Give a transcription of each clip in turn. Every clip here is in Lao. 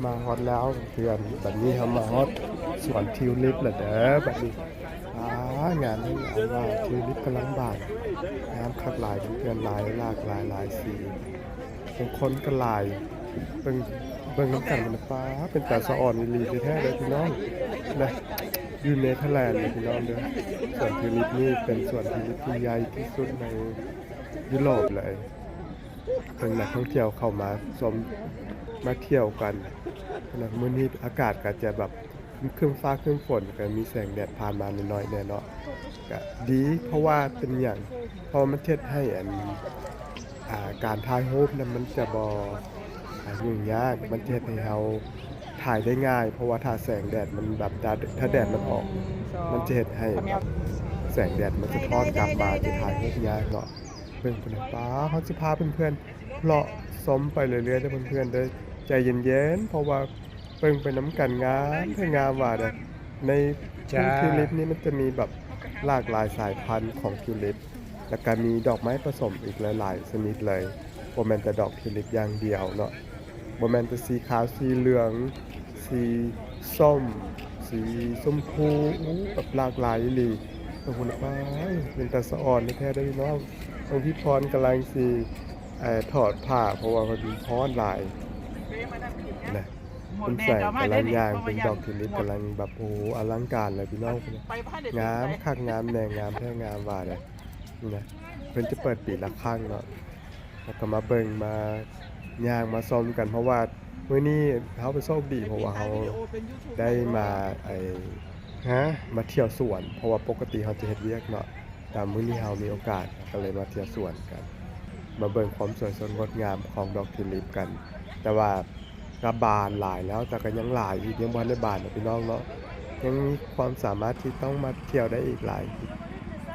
ມາຮອດແລ້ວເພື່ອນ, ບັດນີ້ເຮົາມາຮອດສວນທິວລິບແລ້ວເດີ. ບັດນີ້ ອາ ງາມແຮງ ອາ ວ່າທິວລິບກຳລັງບານ, ງາມຄັກຫຼາຍເພື່ອນ, ຫຼາຍ ຫຼາກຫຼາຍ ຫຼາຍສີ, ເປັນຄົນກໍຫຼາຍ. ເບິ່ງ ເບິ່ງນຳກັນນະ ປ້າ ເປັນຕາສະອອນອີ່ຫຼີແທ້ໆເດີພີ່ນ້ອງນະ. ຢູ່ເນເທີແລນເດີພີ່ນ້ອງເດີ. ສວນທິວລິບນີ້ເປັນສວນທິວລິບທີ່ໃຫຍ່ທີ່ສຸດໃນຢູໂຣບເລີຍ. ເຊິ່ງນັກທ່ອງທ່ຽວເຂົ້າມາຊົມ ມາທ່ຽວກັນນະ. ມື້ນີ້ອາກາດກໍຈະແບບຄຶ້ມຟ້າຄຶ້ມຝົນ, ກໍມີແສງແດດຜ່ານມາໜ້ອຍໆແດ່ເນາະ, ກໍດີ. ເພາະວ່າເປັນຫຍັງ? ເພາະວ່າມັນເຮັດໃຫ້ອັນ ອ່າ ການຖ່າຍຮູບນະ ມັນຈະບໍ່ ອ່າ ຫຍຸ້ງຍາກ, ມັນຈະເຮັດໃຫ້ເຮົາຖ່າຍໄດ້ງ່າຍ. ເພາະວ່າຖ້າແສງແດດມັນແບບ ຖ້າ ຖ້າແດດມັນອອກ ມັນຈະເຮັດໃຫ້ແບບແສງແດດມັນສະທ້ອນກັບມາ ຈະຖ່າຍຮູບຍາກເນາະ. ເບິ່ງພຸ້ນນະ ປ້າ ເຮົາຊິພາເພື່ອນໆເລາະຊົມໄປເລື້ອຍໆເດີເພື່ອນໆເດີ. ໃຈເຢັນໆ ເພາະວ່າເບິ່ງໄປນຳກັນ ງາມແທ້ງາມວ່າເດີ. ໃນ ຈ້າ ທິວລິບນີ້ມັນຈະມີແບບຫຼາກຫຼາຍສາຍພັນຂອງທິວລິບ, ແລ້ວກະມີດອກໄມ້ປະສົມອີກຫຼາຍໆຊະນິດເລີຍ. ບໍ່ແມ່ນແຕ່ດອກທິວລິບຢ່າງດຽວເນາະ, ບໍ່ແມ່ນແຕ່ສີຂາວ ສີເຫຼືອງ ສີສົ້ມ ສີຊົມພູ, ໂອ້ ແບບຫຼາກຫຼາຍອີ່ຫຼີ. ໂອ້ໂຫ ປ້າ ເປັນຕາສະອອນແທ້ໆເດີພີ່ນ້ອງ. ເບິ່ງ ພີ່ພອນກຳລັງຊິ ເອີ ຖອດຜ້າ ເພາະວ່າເພິ່ນຮ້ອນຫຼາຍນະ. ເພິ່ນໃສ່ກຳລັງຍ່າງເບິ່ງດອກທິວລິບ ກຳລັງແບບ ໂອ້ໂຫ ອະລັງການເລີຍພີ່ນ້ອງ. ງາມຄັກງາມແນ່ ງາມແທ້ງາມວ່າເດ້. ນີ້ນະ ເພິ່ນຈະເປີດປີລະຄັ້ງເນາະ. ແລ້ວກໍມາເບິ່ງ ມາຍ່າງ ມາຊົມກັນ, ເພາະວ່າມື້ນີ້ເຮົາໄປໂຊກດີ ເພາະວ່າເຮົາໄດ້ມາ ໄອ້ ຮະ ມາທ່ຽວສວນ, ເພາະວ່າປົກກະຕິເຮົາຈະເຮັດວຽກເນາະ, ແຕ່ມື້ນີ້ເຮົາມີໂອກາດ ເຮົາກໍເລີຍມາທ່ຽວສວນກັນ, ມາເບິ່ງຄວາມສວຍສົດງົດງາມຂອງດອກທິວລິບກັນ. ແຕ່ວ່າ ກະບານຫຼາຍແລ້ວ ແຕ່ກໍຍັງຫຼາຍອີກ, ຍັງບໍ່ທັນໄດ້ບານເນາະ ພີ່ນ້ອງເນາະ. ຍັງມີຄວາມສາມາດທີ່ຕ້ອງມາທ່ຽວໄດ້ອີກຫຼາຍ, ອີກ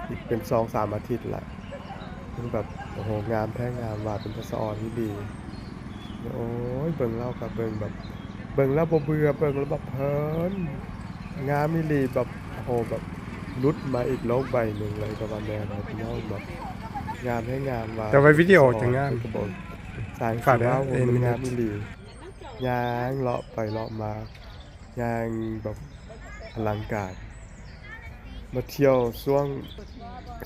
ອີກເປັນສອງສາມອາທິດລະ. ເພິ່ນແບບ ໂອ້ໂຫ ງາມແທ້ງາມວ່າ, ເປັນຕາສະອອນອີ່ຫຼີ. ໂອ້ຍ ເບິ່ງແລ້ວກໍເບິ່ງແບບ ເບິ່ງແລ້ວບໍ່ເບື່ອ, ເບິ່ງແລ້ວແບບເພີນ, ງາມອີ່ຫຼີ. ແບບ ໂອ້ໂຫ ແບບຫຼຸດມາອີກໂລກໃບໜຶ່ງເລີຍກໍວ່າແມ່ນເນາະ ພີ່ນ້ອງ. ແບບງາມແທ້ງາມວ່າ, ແຕ່ວ່າວິດີໂອຈະງາມ. ເພິ່ນກໍບອກ ສ້າງ ຝາກເດີ ວ່າ ເອີ ມັນງາມອີ່ຫຼີ. ຍ່າງເລາະໄປເລາະມາ ຍ່າງແບບອະລັງການ. ມາທ່ຽວຊ່ວງ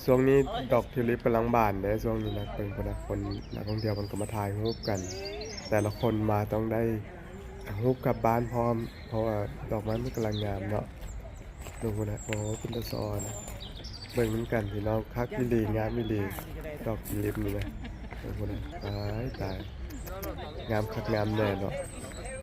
ຊ່ວງນີ້ດອກທິວລິບກຳລັງບານເດ້ ຊ່ວງນີ້ນະ. ເບິ່ງພຸ້ນນະ ຄົນ ນັກທ່ອງທ່ຽວເພິ່ນກໍມາຖ່າຍຮູບກັນ, ແຕ່ລະຄົນມາຕ້ອງໄດ້ຮູບກັບບ້ານພ້ອມ ເພາະວ່າດອກໄມ້ມັນກຳລັງງາມເນາະ. ເບິ່ງພຸ້ນນະ ໂອ້ ເປັນຕາສະອອນ. ເບິ່ງນຳກັນພີ່ນ້ອງ, ຄັກອີ່ຫຼີ ງາມອີ່ຫຼີ ດອກທິວລິບນີ້ນະ. ເບິ່ງພຸ້ນນະ ຕາຍ ຕາຍ ງາມຄັກງາມແນ່ເນາະ.